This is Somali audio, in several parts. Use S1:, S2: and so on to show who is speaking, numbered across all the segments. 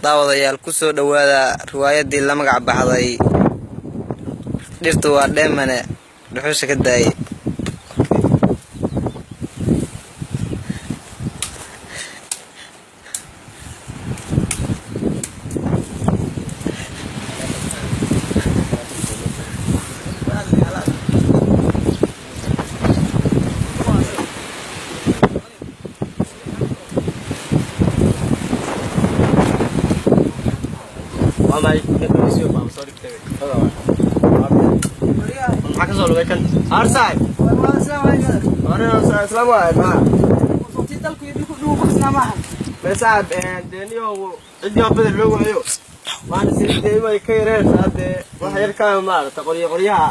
S1: Daawadayaal, kusoo dhawaada riwaayadii la magac baxday Dhirtu Waa Dheemane Dhuxusha Ka Daayay.
S2: Maxaa kasoo lugay kan arsay? Cidii bedel loo waayo waana sii way ka yareen hadee wax yar ka maarata qoryo qoryaha.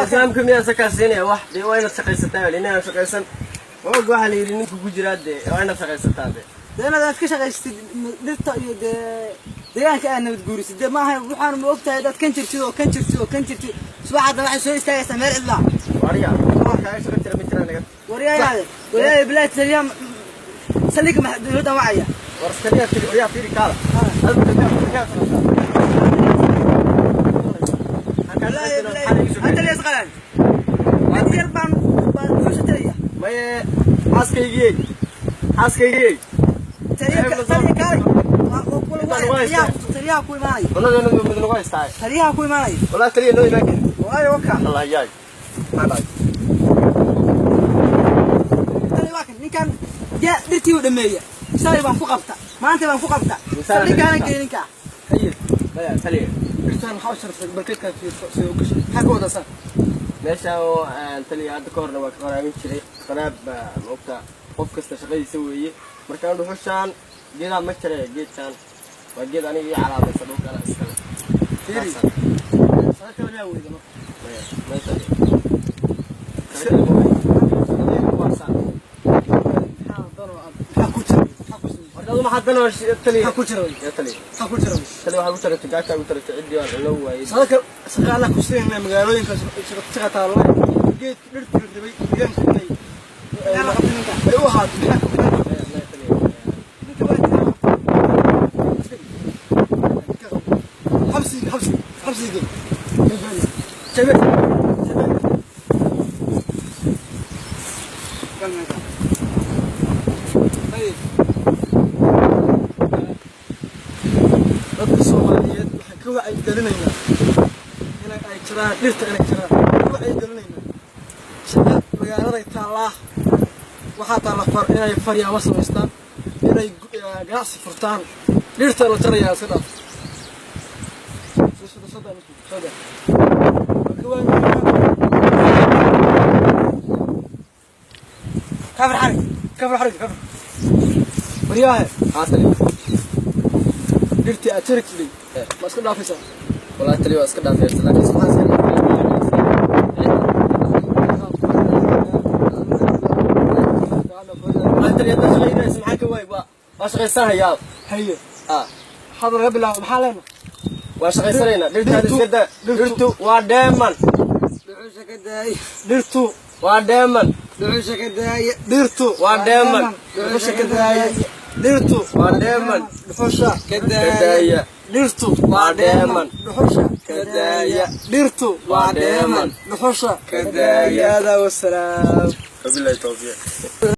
S2: Islaamka miyaa saka siinaya wax? Dee waa inaad shaqaysataa, inaan shaqaysan og waxaa la yidhi ninka ku jiraa, dee waa inaad shaqaysataa dee.
S3: Inaad aad ka shaqaysatid dhirta iyo dee deegaanka aad nabad guurisid dee maaha. Waxaan ma ogtahay dad kan jirtid oo kan jirtid oo kan jirtid, subaxaadna waxay soo istaagaysaa meel cidlaa.
S2: Wariya wax kaaga shaqo jira ma jiraan naga.
S3: Waryayaade waryaaya bilaa taliya saldhigga dowladdan wacaya.
S2: War iskaliya tiri, waryaa fiiri kaala.
S3: Hanta liya isqalaan mid yar baan dhuxusha taliya.
S2: Maye, xaaskaygiyey, xaaskaygiyey.
S3: Taliya, taliya kaalay, taliyaha ku imaanaya.
S2: Cunadeena mid nagu haystaa.
S3: Taliyaha ku imaanaya.
S2: Wallahi taliya noo imaan karin.
S3: Waayo waka.
S2: Allah yaay, maxaa dhacay?
S3: Taliya waa kan ninkan yaa dhirtii u dhameeya. Shalay baan ku qabta, maanta baan ku qabta, saldhiggaana geey ninkaa.
S2: Haye, maya taliya.
S4: Dhirtaan maxaa u sharfay? Balkeedkaa fiirso sida u gashay, maxaa ka wadaasaan?
S2: Meesha oo taliya hadda ka horna waa ka qaraabin jiray. Qaraab baa maogta, qof kasta shaqadiisa weeye. Markaan dhuxushaan geedaa ma jira, geedkaan waa geed aniga ii calaamaysa, dhulka ana iskale.
S4: Fiiri, shaqa kale miyaa weyda marka?
S2: Maya, maya taliya.
S4: Maxaa danoo aad, maxaa ku jira, maxaa ku sameeyey?
S2: Horta maxaa danoo taliya?
S4: Maxaa ku jira wey?
S2: Ya taliya.
S4: Maxaa ku jira wey?
S2: Taliya, waxaa ku taratay gaajaa ku taratay, ciddii waan cuno waayey.
S4: Shaqa kale, shaqa allah ku siinayna magaalooyinka shaqa shaqa taalo, geedka dhirta la rabay deegaanka inay
S3: Yaa la qabtay ninka.
S4: ay u ahaato, maxaa ku
S2: Maya, maya taliya.
S3: Ninka waa jira.
S4: xabsiga, xabsiga, xabsiga jabe jabe. Ayib. Dadka Soomaaliyeed waxaan ka wacyigelinaynaa in ay jiraan dhirta, inay jiraan ka wacyigelinaynaa. Shaqa magaaladay taallaa, waxaa taalla far inay faryaamo samaystaan, inay ganacsi furtaan. Dhirta la jarayaa iska dhaaf. Soo soo soo soo. Ka wacyigelinaynaa. Kafir xarig, kafir xarig, kafir. Waryaahe.
S2: Haa taliya.
S4: Dhirtii aad jari jirtay ma iska dhaafaysaa?
S2: Wallahi taliya waa iska dhaafay, laakiin waxaan iska dhaafay. Wallahi taliya haddaad shaqaynaysa maxaa ka waay, waa shaqaysanayaa.
S4: Haye.
S2: Ah.
S4: Hadda laga bilaabo maxaa leenahay?
S2: Waa shaqaysanaynaa. Dhirtaada iska daa. Dhirtu waa dheeman.
S3: Dhuxusha ka daaya.
S4: Dhirtu
S2: waa dheeman.
S3: Dhuxusha ka daaya.
S4: Dhirtu
S2: waa dheeman.
S4: Dhuxusha ka daaya. Dhirtu
S2: waa dheeman.
S4: Dhuxusha
S3: ka
S2: ka
S3: daaya.
S2: Daaya.
S4: Dhirtu
S2: waa dheeman.
S4: Dhuxusha
S2: ka daaya.
S4: Dhirtu
S2: waa dheeman.
S4: Dhuxusha
S2: ka daaya.
S4: Hada wasalaam.
S2: Wabillahi tawfiiq.